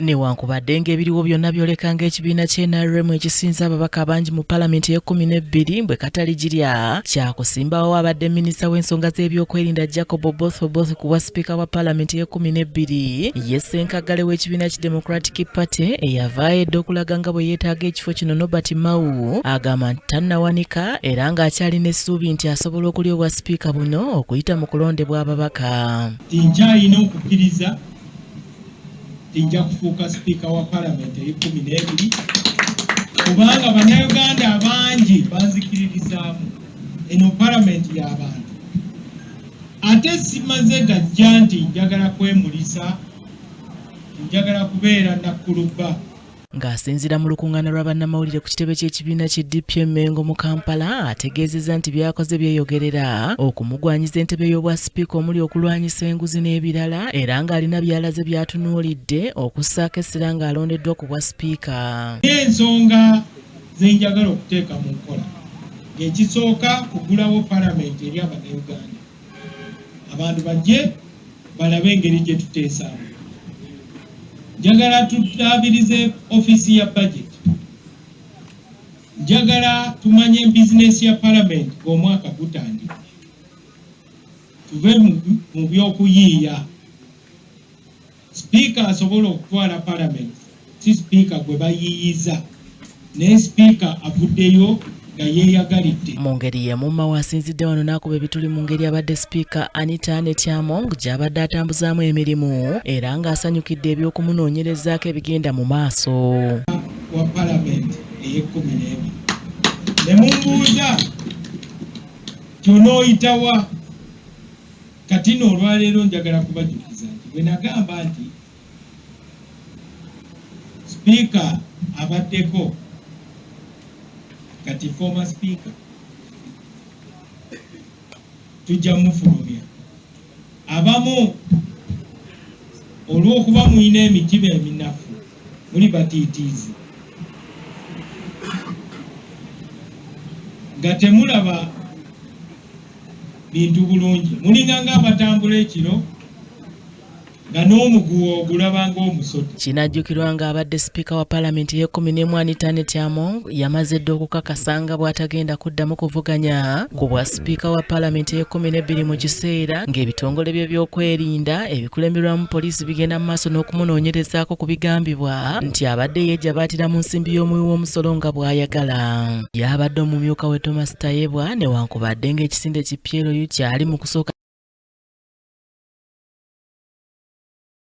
Newankubadde ng'ebiriwo byonna byoleka ng'ekibiina kya NRM ekisinza ababaka abangi mu palamenti ey'ekkumi n'ebbiri bwe kataligirya kyakusimbawo abadde minisita w'ensonga z'ebyokwerinda Jacob Oboth Oboth ku bwa sipiika wa palamenti ey'ekkumi n'ebbiri. Ye ssenkaggale w'ekibiina ki Democratic Party eyavaayo edda okulaga nga bwe yeetaaga ekifo kino, Norbert Mao, agamba nti tannawanika era ng'akyalina essuubi nti asobola okulya obwa sipiika buno okuyita mu kulondebwa ababaka. Tinkyalina okukkiriza tinja kufuuka sipiika wa palamenti ey'ekkumi n'ebiri kubanga Bannayuganda abangi banzikiririzaamu. Eno palamenti y'abantu, ate simaze gajja nti njagala kwemulisa, njagala kubeera nakkulubba. Ng'asinziira mu lukuŋŋaana lwa bannamawulire ku kitebe ky'ekibiina ki DP e Mengo mu Kampala, ategeezezza nti byakoze byeyogerera okumugwanyiza entebe y'obwa sipiika, omuli okulwanyisa enguzi n'ebirala, era ng'alina by'alaze by'atunuulidde okussaako essira ng'alondeddwa ku bwa sipiika. Ensonga zenjagala okuteeka mu nkola ng'ekisooka kugulawo palamenti eri Abannayuganda, abantu bajje balabe engeri gye tuteesaamu. Njagala tulaabirize ofiisi ya budget. Njagala tumanye bizinesi ya palamenti ng'omwaka gutandika, tuve mu by'okuyiiya. Sipiika asobola okutwala palamenti, si sipiika gwe bayiiyiza, naye sipiika avuddeyo nga yeeyagalidde. Mu ngeri y'emu, Mao asinzidde wano n'akuba ebituli mu ngeri abadde sipiika Anita Annet Among gy'abadde atambuzaamu emirimu, era ng'asanyukidde eby'okumunoonyerezaako ebigenda mu maaso. Wa palamenti ey'ekkumi n'ebiri ne mumbuuza kyonooyitawa. Kati no olwaleero njagala kubajjukiza nti bwe nagamba nti sipiika abaddeko, kati former speaker, tujja mufulumya. Abamu olw'okuba mulina emitima eminafu, muli batiitiizi nga temulaba bintu bulungi, mulinga ng'abatambula ekiro nga n'omuguwa ogulaba ng'omusota. Kinajjukirwa ng'abadde sipiika wa palamenti ey'ekkumi n'emu Anita Annet Among yamaze dda okukakasa nga bw'atagenda kuddamu kuvuganya ku bwa sipiika wa palamenti ey'ekkumi n'ebbiri, mu kiseera ng'ebitongole by'ebyokwerinda ebikulemberwamu poliisi bigenda mu maaso n'okumunoonyerezaako ku bigambibwa nti abadde yeejabaatira mu nsimbi y'omuwi w'omusolo nga bw'ayagala. Yabadde omumyuka we Thomas Tayebwa, newankubadde ng'ekisinde kipyeroyo kyali mu kusooka.